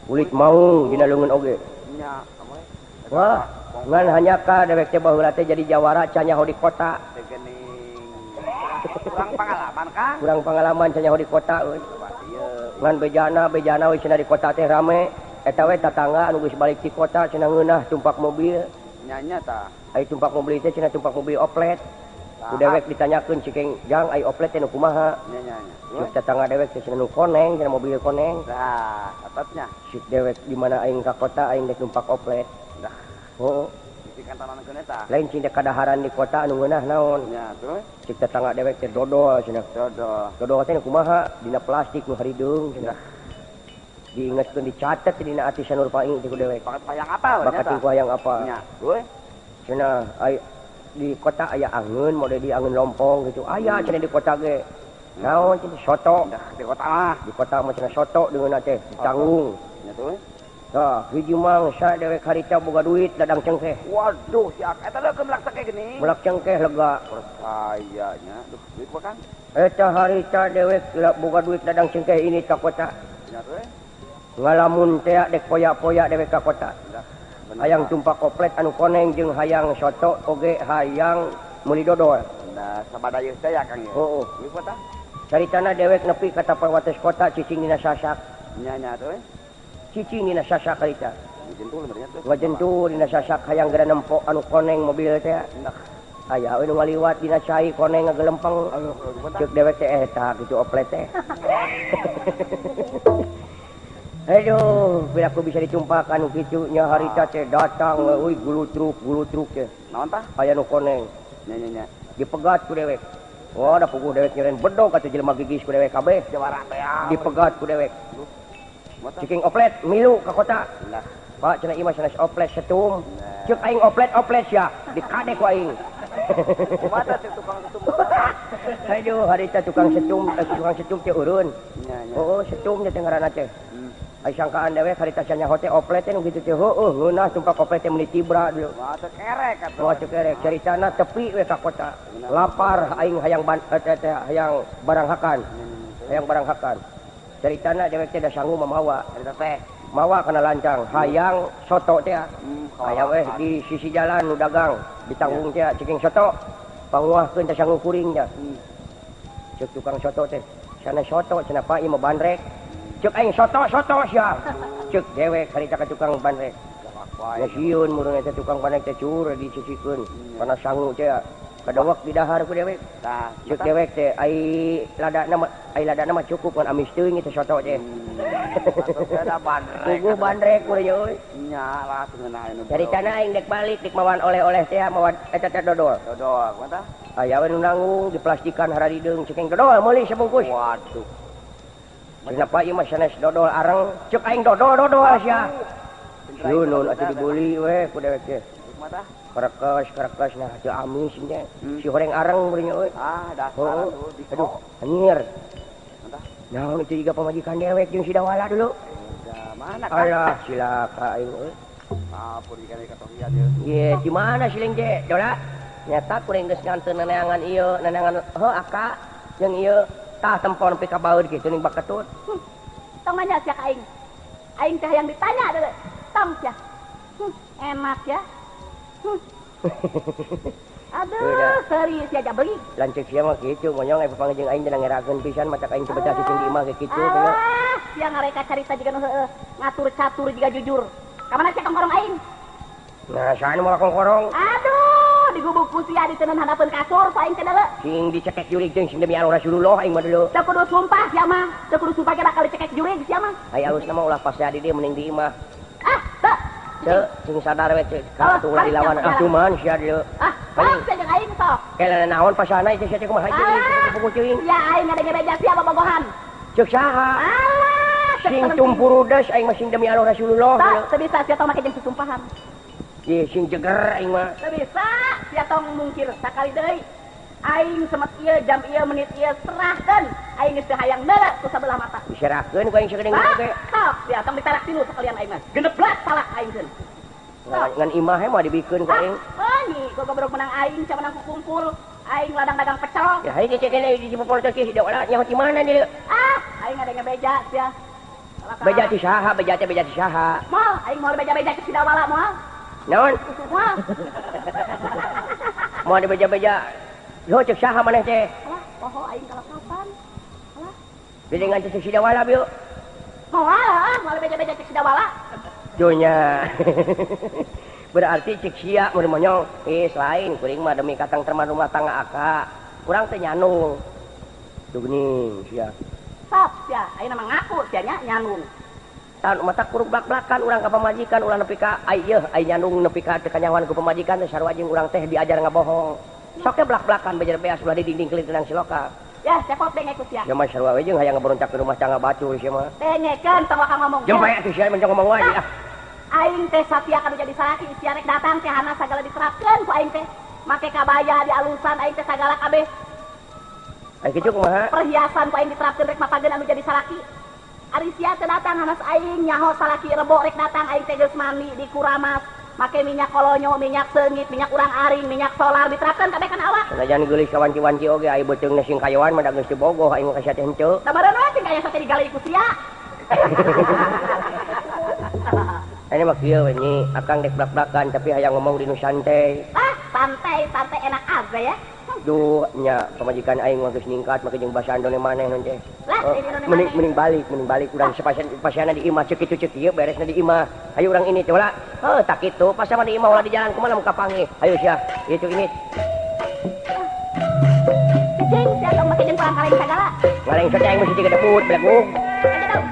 Kulit maung dina leungeun oge. Nya. Wah, ngan hanya ka dewek teh baheula teh jadi jawara can nyaho di kota. Kurang pengalaman Kang. Kurang pengalaman can nyaho di kota euy. Ngan bejana we cenah di kota teh rame. Eta we tatangga anu geus balik ti kota cenah ngeunah tumpak mobil. Nya nya tah. Ai tumpak mobil teh cenah tumpak mobil oplet. Ku dewek ditanyakeun cikeung jang ai oplet teh nu kumaha? Nya nya nya. Cek tatangga dewek teh cenah nu koneng cenah mobil koneng. Tah, atapnya. Cek dewek di mana aing ka kota aing dek numpak oplet. Dah. Heuh. Eta. Lain cing dek kadaharan di kota anu ngeunah naon. Nya terus cek tetangga dewek teh dodol cenah. Dodol. Dodol teh kumaha dina plastik nu harideung cenah. Diingetkeun dicatet dina ati Sanur Paing teh ku dewek. Bakat hayang apal nya Bakat ku hayang apal. Nya. Euy. Cenah ai di kota aya angeun mode di angeun lompong gitu. Aya cenah di kota ge. Naon cenah soto. Di kota mah. Di kota mah cenah soto deungeunna teh ditanggung. Nya tuh. Tah, hiji mangsa dewek harita boga duit ladang cengkeh. Waduh, si ak eta leukeun melak cengkeh geuning. Melak cengkeh lega. Percaya nya. Duh, duit kumaha Kang? Eta harita dewek boga duit ladang cengkeh ini ka kota. Nya teh. Ngalamun teh dek poya-poya dewek ka kota. Hayang tumpak koplet anu koneng jeung hayang soto oge hayang meuli dodol. Nah, sabada ieu teh ya Kang ya. Heueuh. Duit kota. Caritana dewek nepi ka tapal wates kota cicing dina sasak. Nya nya teh. Cicing dina sasak harita. Ngajentul dina sasak hayang geura nempo anu koneng mobil teh. Aya we nu ngaliwat dina cai koneng ngagelempeng. Ceuk dewek teh eta kitu oplet teh. Aduh, piraku bisa ditumpakan kitu nya harita teh datang euy gulutruk teh. Naon tah? Aya nu koneng. Nya nya nya. Dipegat ku dewek. Wah, da puguh dewek nyeren bedog atuh jelema gigis ku dewek kabeh. Jawara teh. Dipegat ku dewek. Ciking oplet milu ka kota. Nah. Pak cenah ieu mah sanes oplet setum. Ceuk aing oplet-oplet sia, dikade ku aing. Kumaha teh tukang setum? Aduh, harita tukang setum, tukang setum teh urun. Oh, setum teh ngaranna teh. Ai sangkaan dewek harita sanyaho teh oplet teh nu kitu teh heueuh ngeunah tumpak oplet teh meuni tibra dulu. Wah, teh kerek atuh. Wah, teh kerek caritana tepi we ka kota. Lapar aing hayang teh hayang barang hakan. Hayang barang hakan. Caritana dewek teh da sangu mamawa eta teh. Mawa kana lancang hayang soto teh. Hayang weh di sisi jalan nu dagang ditanggung teh ceking soto. Panguahkeun teh sangu kuring teh. Ceuk tukang soto teh, sana soto cenah pa ieu mah bandrek. Ceuk aing soto-soto sia. Ceuk dewek harita ka tukang bandrek. Ya sieun murung eta tukang bandrek teh cur dicicikeun kana sangu teh. Kadewek di dahar ku dewek. Tah, ceuk dewek teh ai ladana mah cukup ngan amis teuing eta soto teh. Puguh bandrek murung euy. Nya lah ngeunah anu. Caritana aing dek balik dek mawan oleh-oleh teh mawan eta teh dodol. Dodol kumaha tah? Aya we nu nanggung diplastikan hararideung ceking dodol meuli sabungkus. Waduh. Kenapa ieu mah sanes dodol areng ceuk aing dodol-dodol sia. Sieun atuh dibeli we ku dewek teh. Kumaha tah? Karekes nah teu amis nya. Si horeng areng meureun euy. Ah, dasar atuh. Aduh, anjir. Naon itu juga pamajikan dewek jeung si Dawala dulu. Mana kan? Alah, silaka aing euy. Apur ikan katohian ieu. Ye, di mana siling teh? Dola. Nyata kuring geus nganteun neneangan ieu, neneangan heuh aka jeung ieu tah tempon nepi ka baeud kitu ning baketut. Tong nanya sia ka aing. Aing teh hayang ditanya deuleu. Tong sia. Enak ya. Aduh, serius ya jabeuy. Lanceuk sia mah kitu, monyong aya papanggih jeung aing teh ngerakeun pisan matak aing teu betah cicing di imah ge kitu. Ah, sia ngareka carita jiga nu heueuh, ngatur catur jiga jujur. Ka mana sia kongkorong aing? Nah, saha nu moal kongkorong? Aduh, digubuk ku sia diteundeun handapeun kasur ku aing teh deuleu. Sing dicekek jurig jeung sing demi Allah Rasulullah aing mah deuleu. Teu kudu sumpah sia mah, teu kudu sumpah ge bakal dicekek jurig sia mah. Ai alusna mah ulah pasea di dieu mending di imah. Ah, teu. Teu, sing sadar we cek ka atuh ulah dilawan. Ah, cuman sia deuleu. Ah, sok sia jeung aing sok. Kela naon pasana itu sia teh kumaha ieu puguh ceuing. Ya aing ngadenge beja sia bobogohan. Ceuk saha? Alah, sing tumpurudes aing mah sing demi Allah Rasulullah. Teu bisa sia tong make jeung susumpahan. Ye sing jeger aing mah. Teu bisa sia tong mungkir sakali deui. Aing semet ieu jam ieu menit ieu serahkeun aing geus teu hayang neuleuh ku sabelah mata. Diserahkeun ku aing sagedeung oge. Sok sia tong ditarak tilu sakalian aing mah. Geneblak talak aing keun. Ngan imah mah dibikeun ku aing. Ah, nyi gogobrok menang aing sia menang ku kumpul. Aing ladang dagang pecel. Ya hayu cek kene di Cipopol teh si Dawala nyaho di mana deuleu. Ah, aing ngadenge beja sia. Beja ti saha, beja teh beja ti saha. Moal, aing moal beja-beja ke si Dawala moal. Naon? Moal. Moal dibeja-beja. Yo cek saha maneh teh? Alah, poho aing kalapapan. Alah. Bilingan cek si Dawala bieu. Moal, ah, moal beja-beja cek si Dawala. Dunya. Berarti cek sia mun monyong. Eh, selain kuring mah demi katang terman rumah tangga aka. Kurang teh nyanung. Duh geuning sia. Sok sia, ayeuna mah ngaku sia nya nyanung. Tahun mata kuruk blak-blakan urang ka pamajikan urang nepi ka ai yeuh ai nyanung nepi ka teu kanyahoan ku pamajikan teh sarua jeung urang teh diajar ngabohong. Sok ge blak-blakan bejer beas ulah di dinding kelit tenang siloka. Ya, cepot dengek ku sia. Ya mah sarua we jeung hayang ngaberontak ke rumah tangga batur sia mah. Dengekeun tong waka ngomong. Jeung bae atuh sia mah ngomong wae ah. Aing teh satia kanu jadi salaki sia rek datang teh hana sagala diterapkeun ku aing teh. Make kabaya di alusan aing teh sagala kabeh. Ai kitu kumaha? Perhiasan ku aing diterapkeun rek mapageun anu jadi salaki. Ari sia teh datang hanas aing nyaho salaki rebo rek datang aing teh geus mandi dikuramas. Make minyak kolonyo, minyak seungit, minyak urang-aring, minyak solar diterapkeun kabeh kana awak. Sanajan geulis ka wanci-wanci oge ai beuteungna sing kayoan mah da geus dibogoh aing mah ka sia teh henteu. Da meureun we sing kaya sate digali ku sia. Ini mah kieu we nyi, akang dek blak-blakan tapi hayang ngomong di nu santai. Ah, santai, santai enak aja ya. Duh, nya pamajikan aing mah geus ningkat make jeung basa andone maneh nun teh. Lah, mending balik urang sepasian di imah ceuk kitu ceuk ieu beresna di imah. Ayo urang ini teh ulah. Heuh, tak kitu, pas sama di imah ulah di jalan kumaha mun kapanggih. Ayo sia, ieu ceuk ini. Cicing, sia tong make jeung kurang kaleng sagala. Ngaleng saja aing mah siga debut beleguk. Ayo dong.